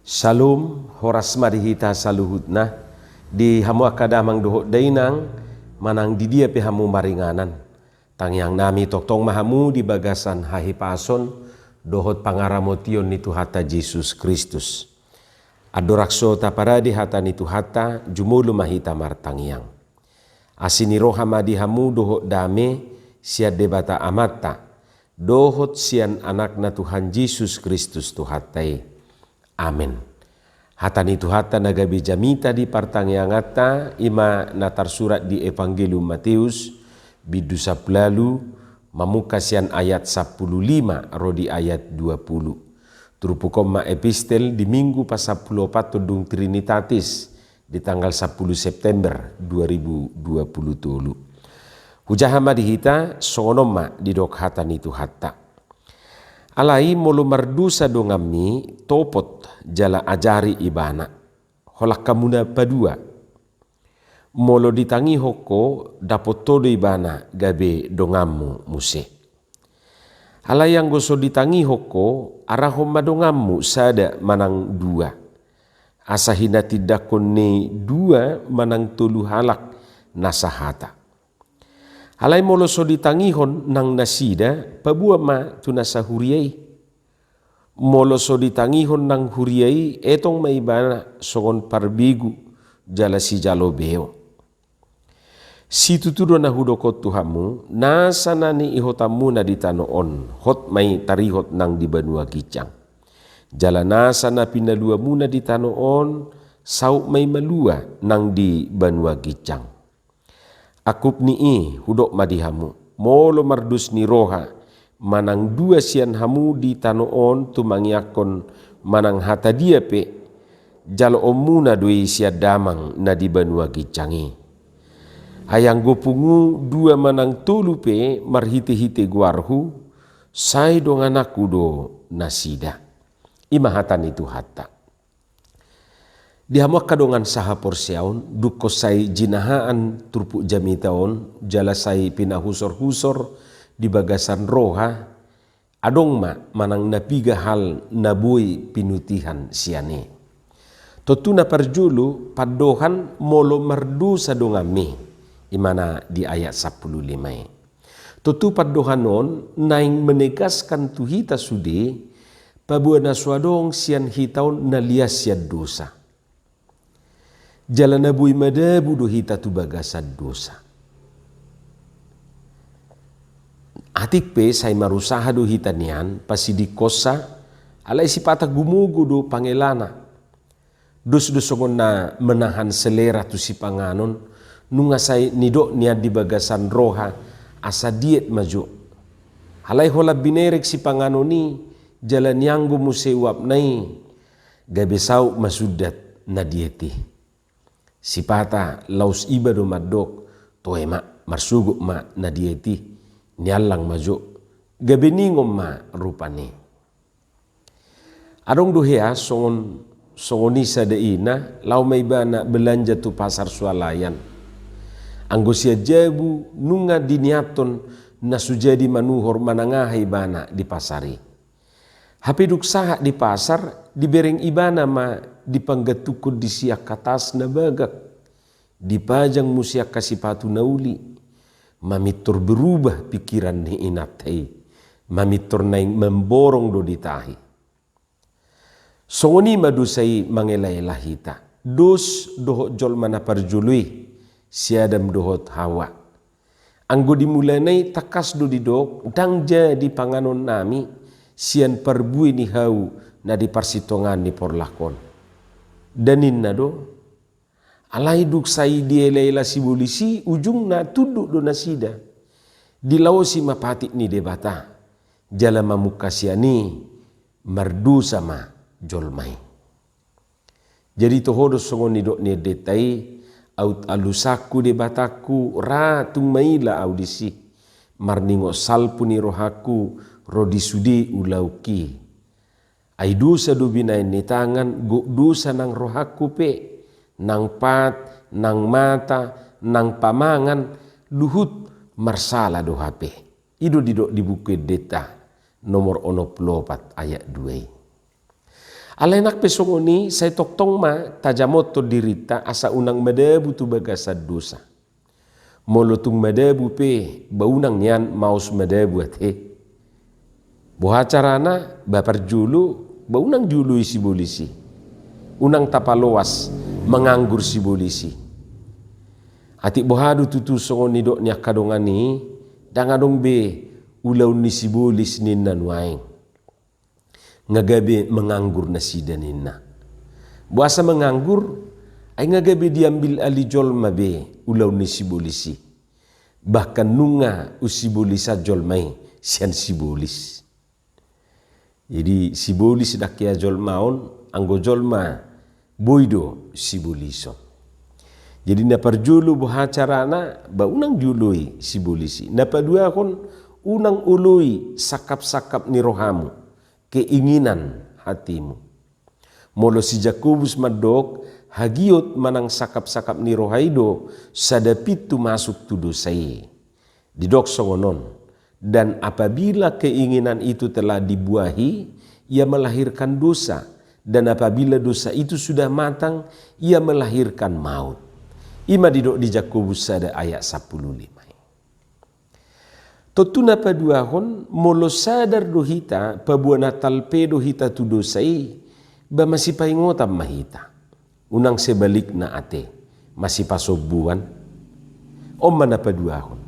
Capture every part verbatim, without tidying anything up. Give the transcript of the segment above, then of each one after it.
Syalom, horas ma di hita saluhutna, di hamu angka damang dohot dainang, manang di dia pe hamu maringanan. Tangiang nami tongtong ma hamu di bagasan hahipason dohot pangaramotion ni Tuhanta Jesus Kristus. Andorang so taparade hata ni Tuhanta, jumolo ma hita martangiang. Asi ni roha ma di hamu dohot dame sian Debata Amanta, dohot sian Anakna Tuhan Jesus Kristus Tuhanta i. Amen. Hata ni Tuhanta na gabe jamita di partangianganta, i ma na tarsurat di Evangelium Mateus, bindu sampulu ualu, mamungka sian ayat sampulu lima ro di ayat dua pulu. Turpuk on ma epistel di Minggu pasampulu opat dung Trinitatis, di tanggal sampulu September dua ribu dua pulu tolu. Hujaha ma di hita, songon on ma didok hata ni Tuhanta. Alai molo mardosa donganmi, topot jala ajari ibana. Holan hamu na padua. Molo ditangihon ho, dapot ho do ibana gabe donganmu muse. Alai anggo so ditangihon ho, arahon ma donganmu sada manang dua. Asa hinatindangkon ni dua manang tolu halak na sahata. Alai molo so ditangihon nang nasida, paboa ma tu na sahuria i. Molo so ditangihon nang huria i, etong ma ibana songon parbegu jala sijalo beo. Situtu do na hudok on tu hamu, nasa na niihutanmuna di tano on, hot ma i tarihot nang di banua ginjang. Jala nasa na pinaluamuna di tano on, saut ma i malua nang di banua ginjang. Angkup ni i, hudok ma di hamu, molo mardos ni roha manang dua sian hamu di tano on tumangiangkon manang hata dia pe, jaloonmuna do i sian Damang na di banua ginjang i. Ai anggo pungu dua manang tolu pe marhitehite goarhu, sai dongananku do nasida. I ma hata ni Tuhanta. Di hamu angka dongan sahaporseaon, dungkon sai jinahaan turpuk jamita on, jala sai pinahusorhusor di bagasan roha, adong ma manang na piga hal na boi pinutihan sian i. Tontu na parjolo, pandohan molo mardosa donganmi, i ma na di ayat sampulu lima i. Tontu pandohan on naeng menegaskan tu hita sude, paboa na so adong sian hita on na lias sian dosa. Jala na boi madabu do hita tu bagasan dosa. Atik pe sai marusaha do hita nian pasidingkonsa, alai sipata gumogo do pangelana. Dos do songon na menahan selera tu sipanganon, nunga sai nidok nian di bagasan roha, asa diet ma jo. Alai holan binerek sipanganon i, jala nianggo muse uapna i, gabe saut ma sundat na diet i. Sipata laos iba do mandok, toe ma, marsogot ma na diet i, niallang ma jo, gabe ningon ma rupani. Adong do hea songon, songon i sada ina, laho ma ibana belanja tu pasar sualayan. Anggo sian jabu nunga diniathon na so jadi manuhor manang aha ibana di pasar i. Hape dung sahat di pasar, dibereng ibana ma dipanggantungkon disi angka tas na bagak. Dipajang muse angka sipatu na uli. Mamintor berubah pikiran ni inanta i. Mamintor naeng mamborong do di tahi. Songon i ma dosa i mangelaela hita. Dos dohot jolma na parjolo i, si Adam dohot Hawa. Anggo di mulana i tangkas do didok, ndang jadi panganonnami sian parbue ni hau na di parsitongaan ni porlak on. Nda ninna do. Alai dung sai dielaela sibolis i, ujungna tunduk do nasida. Dilaosi ma patik ni Debata. Jala mamungka sian i, mardosa ma jolma i. Jadi toho do songon nidok ni endenta i, aut alusanku Debatangku, ra tung maila au disi. Marningot salpu ni rohangku, ro di sude ulaonki. Ai dosa do binahen ni tangan, gok dosa nang rohangku pe, nang pat, nang mata, nang pamangan, luhut marsala do hape. I do didok di Buku Endenta nomor onom pulu opat ayat dua i. Alai nang pe songon i, sai tongtong ma tajamothon dirinta asa unang madabu tu bagasan dosa. Molo tung madabu pe, ba unang nian maos madabu ate. Boha carana? Ba parjolo, ba unang dioloi sibolis i. Unang tapaloas manganggur sibolis i. Atik boha do tutu songon nidok ni angka dongan i? Ndang adong be ulaon ni sibolis ninna nuaeng. Nga gabe manganggur nasida ninna. Boasa manganggur? Ai nga gabe diambil alih jolma be ulaon ni sibolis i. Bahkan nunga unsibolisan jolma i sian sibolis. Jadi sibolis ndang hea jolmaon, anggo jolma boi do sibolison. Jadi na parjolo, boha carana? Ba unang dioloi sibolis i. Na paduahon, unang oloi sangkap-sangkap ni rohamu, keinginan hatimu. Molo si Jakobus mandok, hagiot manang sangkap-sangkap ni roha i do sada pintu masuk tu dosa i. Didok songon on, dan apabila keinginan itu telah dibuahi, ia melahirkan dosa, dan apabila dosa itu sudah matang, ia melahirkan maut. I ma didok di Jakobus sada ayat sampulu lima i. Tontu na paduahon, molo sadar do hita paboa na talpe do hita tu dosa i, ba masipaingotan ma hita. Unang sebalikna ate, masipasombuan. On ma na paduahon.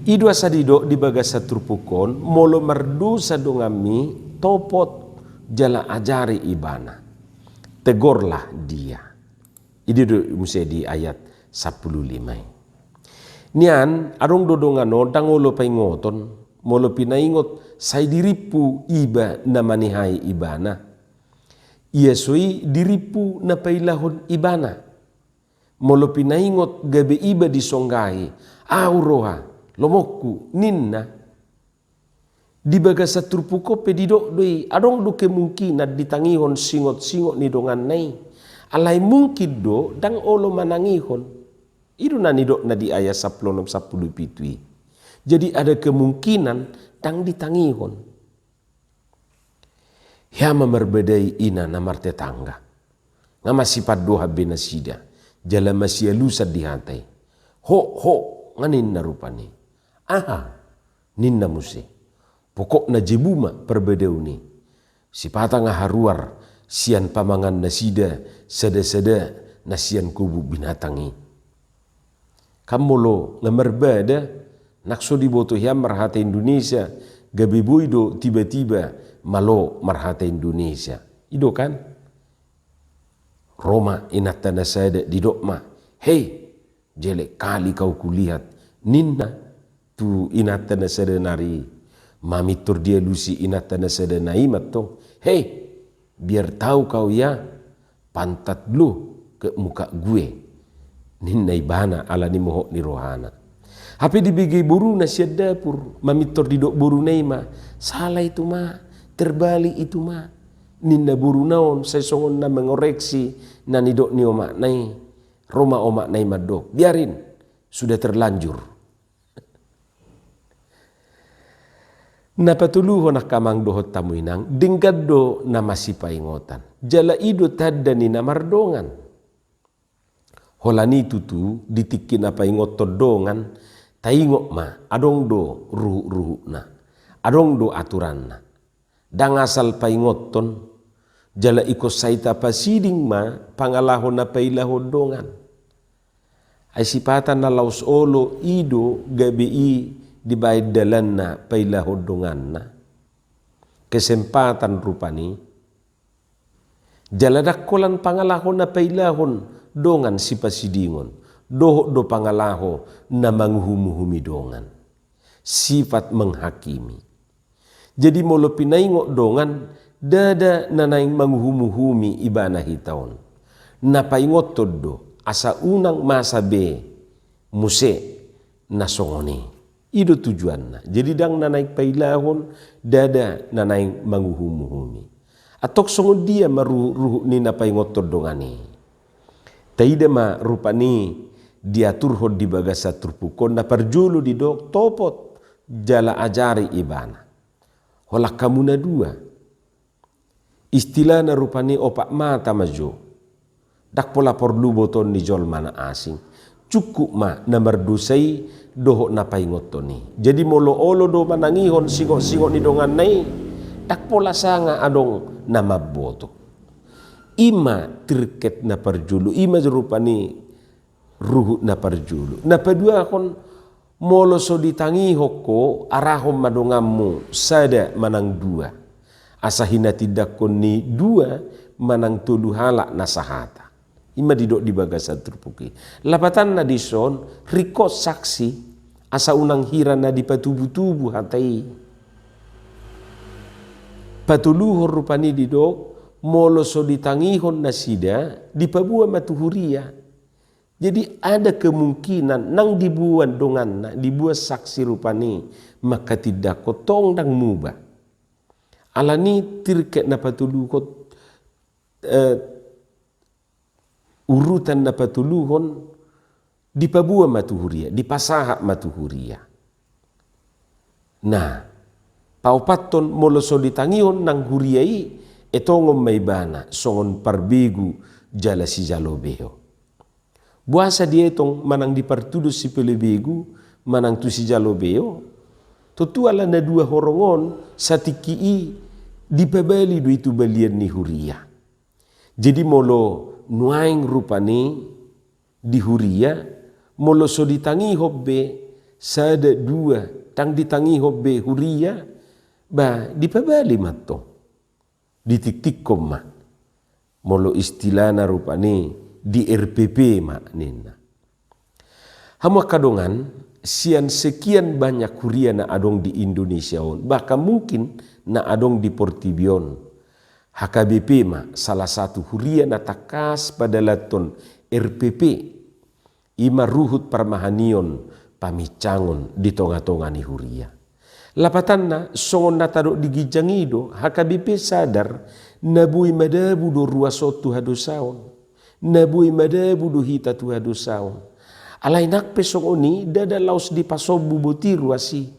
I do asa didok di bagasan turpuk on, molo mardosa donganmi, topot jala ajari ibana. Tegorlah dia. I do muse di ayat sampulu lima i. Nian, adong do dongan on ndang olo paingoton, molo pinaingot sai dirimpu iba na manihai ibana. Ia so i dirimpu na pailahon ibana. Molo pinaingot gabe iba disonggahi, ahu roha, lomoku, ninna. Di bagasan turpuk on pe didok do i, adong do kemungkinan ditangihon singot-singot ni donganna i. Alai mungkin do ndang olo manangihon. I do na nidokna di ayat sampulu onom sampulu pitu i. Jadi ada kemungkinan ndang ditangihon. Hea ma marbadai ina na martetangga. Nga masipandohan be nasida, jala masialusan di hata i. Ho, ho, nga ninna rupani. Aha, ninna muse. Pokokna jebu ma parbadaon i. Sipata nga haruar sian pamangan nasida sada-sada na sian kobun binatang i. Kan molo nga marbada, nang so diboto hian marhata Indonesia, gabe boi do tiba-tiba malo marhata Indonesia. I do kan? Ro ma inanta na sada, didok ma, "Hei, jelek kali kau kulihat," ninna tu inanta na sada nari. Mamintor dialusi inanta na sada nai mantong, "Hei, biar tahu kau ya, pantat lu ke muka gue," ninna ibana ala ni mohop ni rohana. Hape dibege boruna sian dapur, mamintor didok boruna i ma, "Salah itu ma, terbalik itu ma," ninna boruna on, sai songon na mengoreksi na nidok ni omakna i. Ro ma omakna i mandok, "Biarin, sudah terlanjur." Na patoluhon angka amang dohot hamu inang, denggan do na masipaingotan. Jala i do tanda ni na mardongan. Holan i tutu, di tingki na paingothon dongan, taingot ma, adong do ruhut-ruhutna, adong do aturanna. Ndang asal paingothon, jala ingkon sai tapasiding ma pangalaho na pailahon dongan. Ai sipata na laos olo i do gabe i dibaen dalanna pailahon donganna. Kesempatan rupani. Jala ndang holan pangalaho na pailahon dongan sipasidingon, dohot do pangalaho na manguhum-uhumi dongan. Sifat menghakimi. Jadi molo pinaingot dongan, ndada na naeng manguhum-uhumi ibana hita on. Na paingothon do, asa unang masa be muse na songon i. I do tujuanna. Jadi ndang na naeng pailahon, ndada na naeng manguhum-uhumi. Antong songon dia ma ruhut-ruhut ni na paingothon dongan i? Taida ma rupani diaturhon di bagasan turpuk on, na parjolo didok topot jala ajari ibana. Holan hamu na dua. Istilahna rupani opat mata ma jo. Ndang pola porlu botoon ni jolma na asing. Cukup ma na mardosa i dohot na paingothon i. Jadi molo olo do manangihon singot-singot ni donganna i, ndang pola sanga adong na mamboto. I ma tirket na parjolo, i ma rupani ruhut na parjolo. Na paduahon, molo so ditangihon ho, arahon ma donganmu sada manang dua. Asa hinatindanghon ni dua manang tolu halak na sahata. I ma didok di bagasan turpuk i. Lapatanna dison, ringkot saksi, asa unang hira na dipatubu-tubu hata i. Patoluhon rupani didok, molo so ditangihon nasida, dipaboa ma tu huria. Jadi ada kemungkinan nang diboan donganna, diboan saksi rupani manghatindanghon, tong ndang muba. Alani tirket na patoluhon, eh, urutan na patoluhon, dipaboa ma tu huria, dipasahat ma tu huria. Nah, paopathon, molo so ditangihon nang huria i, etongon ma ibana songon parbegu jala sijalo beo. Boasa dietong manang dipartudos sipelebegu manang tu sijalo beo? Tontu ala na dua horong on satingki i dipabali do i tu balian ni huria. Jadi molo nuaeng rupani di huria, molo so ditangihon be sada dua, ndang ditangihon be huria, ba dipabali ma tong. Ditiktikkon ma. Molo istilahna rupani di R P P ma ninna. Hamu angka dongan, sian sekian banyak huria na adong di Indonesia on, bahkan mungkin na adong di portibi on, H K B P ma salah satu huria na tangkas padalathon R P P, i ma ruhut parmahanion pamincangon di tonga-tonga ni huria. Lapatanna, songon na tadok di ginjang i do, H K B P sadar, na boi madabu do ruas on tu hadosaon, na boi madabu do hita tu hadosaon. Alai nang pe songon i, ndada laos dipasombu boti ruas i.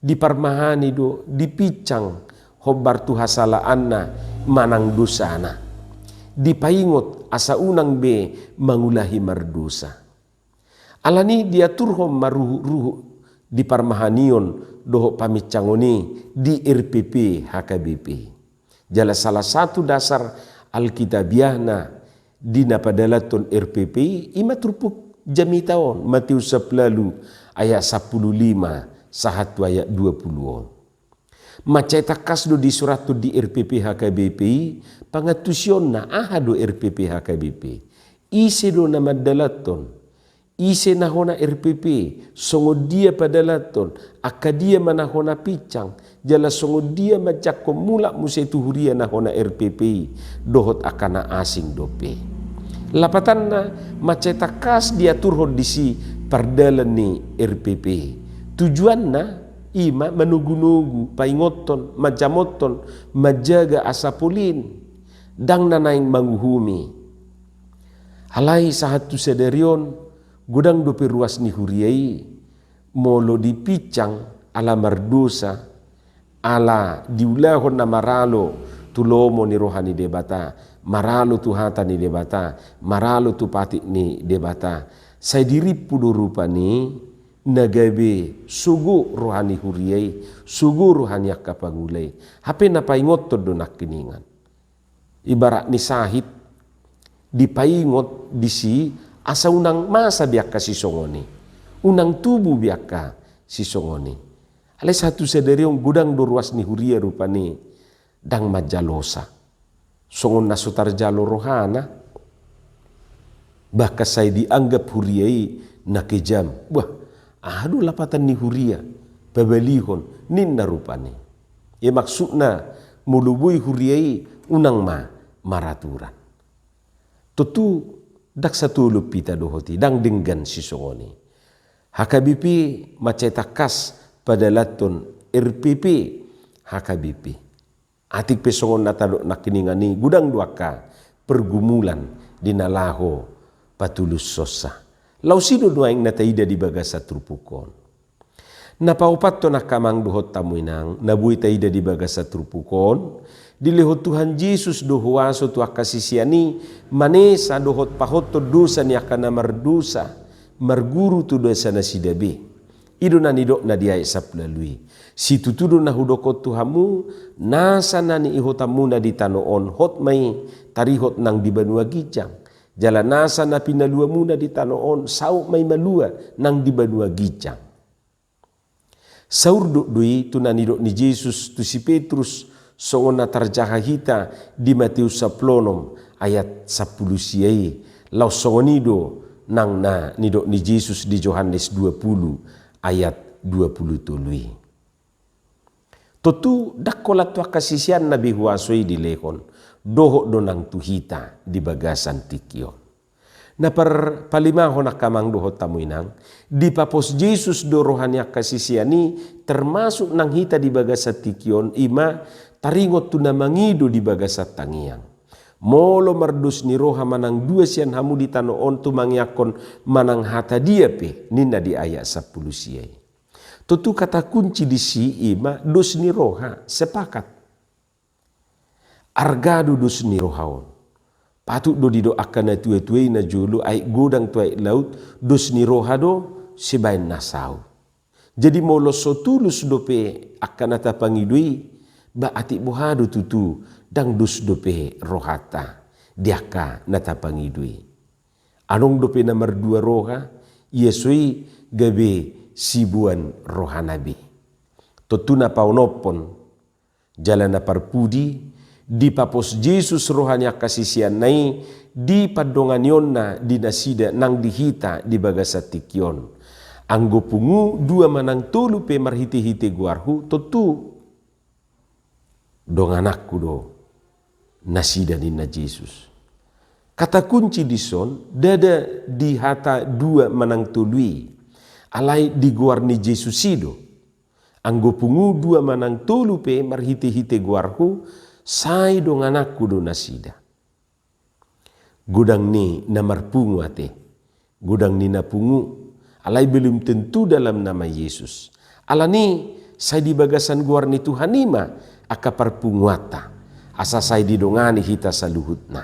Diparmahani do, dipincang hombar tu hasalaanna manang dosana. Dipaingot asa unang be mangulahi mardosa. Alani diaturhon ma ruhut-ruhut di parmahanion dohot pamincangon i di R P P H K B P. Jala salah satu dasar alkitabiahna di na padalathon R P P i, i ma turpuk jamita on, Mateus sampulu ualu ayat sampulu lima sahat tu ayat dua pulu on. Mansai tangkas do disurathon di R P P H K B P i pangantusionna. Aha do R P P H K B P? Ise do na mandalathon? Ise na hona R P P? Songon dia padalathon? Angka dia ma na hona pincang? Jala songon dia manjangkon mulak muse tu huria na hona R P P i dohot angka na asing dope? Lapatanna, mansai tangkas diaturhon disi pardalan ni R P P. Tujuanna i ma manogu-nogu, paingothon, manjamothon, manjaga asa polin, ndang na naeng manguhumi. Alai sahat tu sadari on, godang dope ruas ni huria i, molo dipincang ala mardosa, ala diulahon na maralo tu lomo ni roha ni Debata, maralo tu hata ni Debata, maralo tu patik ni Debata. Sai dirimpu do rupani na gabe sogo roha ni huria i, sogo roha ni angka pangula i. Hape na paingothon do nangkiningan. Ibarat ni sahit, dipaingot disi asa unang masa be angka sisongon i, unang tubu be angka sisongon i. Alai sahat tu sadari on godang do ruas ni huria rupani ndang manjalosa. Songon na so tarjalo rohana. Bahkan sai dianggap huria i na kejam. Wah, aha do lapatan ni huria? Pabalihon, ninna rupani. Ia maksudna, molo boi huria i unang ma maraturan. Tontu ndang satolop hita dohot i, ndang denggan sisongon i. H K B P mansai tangkas padalathon R P P H K B P. Atik pe songon na tadok nangkiningan i, godang do angka pergumulan di na laho patulushonsa. Laos i do nuaeng na taida di bagasan turpuk on. Na paopathon angka amang dohot hamu inang, na boi taida di bagasan turpuk on, Dilehon Tuhan Jesus do huaso tu angka sisean i manesa dohot pahothon dosa ni angka na mardosa, marguru tu dosa nasida be. I do na nidokna di ayat sampulu ualu i: Situtu do na hudok on tu hamu, nasa na niihutanmuna di tano on, hot ma i taringot nang di banua ginjang. Jala nasa na pinaluamuna di tano on, saut ma i malua nang di banua ginjang. Saurdot do i tu na nidok ni Jesus tu si Petrus, songon na tarjaha hita di Mateus sampulu onom ayat sampulu sia i, laos songon i do nang na nidok ni Jesus di Johannes dua pulu ayat dua pulu tolu i. Tontu ndang holan tu angka siseanna be huaso i dilehon, dohot do nang tu hita di bagasan tingki on. Na parpalimahon, angka amang dohot hamu inang, dipapos Jesus do roha ni angka sisean i, termasuk nang hita di bagasan tingki on, i ma taringot tu na mangido di bagasan tangiang. Molo mardos ni roha manang dua sian hamu di tano on tumangiangkon manang hata dia pe, ninna di ayat sampulu sia i. Tontu kata kunci disi i ma dos ni roha, sepakat. Arga do dos ni roha on. Patut do didok angka na tua-tua i na jolo, aek godang tu aek laut, dos ni roha do sibaen na saut. Jadi molo so tulus dope angka na tapangido i, ba atik boha do tutu ndang dos dope rohanta di angka na tapangido i. Adong dope na mardua roha, ia so i gabe siboan rohana be. Tontu na paonomhon jala na parpudi, dipapos Jesus roha ni angka siseanna i di pandonganionna di nasida nang di hita di bagasan tingki on. Anggo pungu dua manang tolu pe marhite-hite goarhu, tontu dongananku do nasida, ninna Jesus. Kata kunci dison ndada di hata dua manang tolu i, alai di goar ni Jesus i do. Anggo pungu dua manang tolu pe marhite-hite goarhu, sai dongananku do nasida. Godang ni na marpungu ate, godang ni na pungu, alai belum tentu dalam nama Yesus. Alani sai di bagasan goar ni Tuhan i ma angka parpunguanta, asa sai didongani hita saluhutna.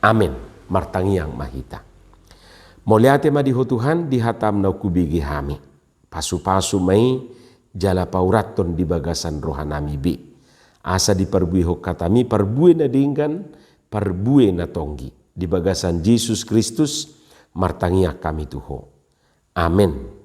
Amen. Martangiang ma hita. Mauliate ma di Ho Tuhan, di hataM naung hubege hami. Pasu-pasu ma i jala paurathon di bagasan rohanami be, asa diparbuehon hataMi parbue na denggan, parbue na tonggi. Di bagasan Jesus Kristus martangiang hami tu Ho. Amen.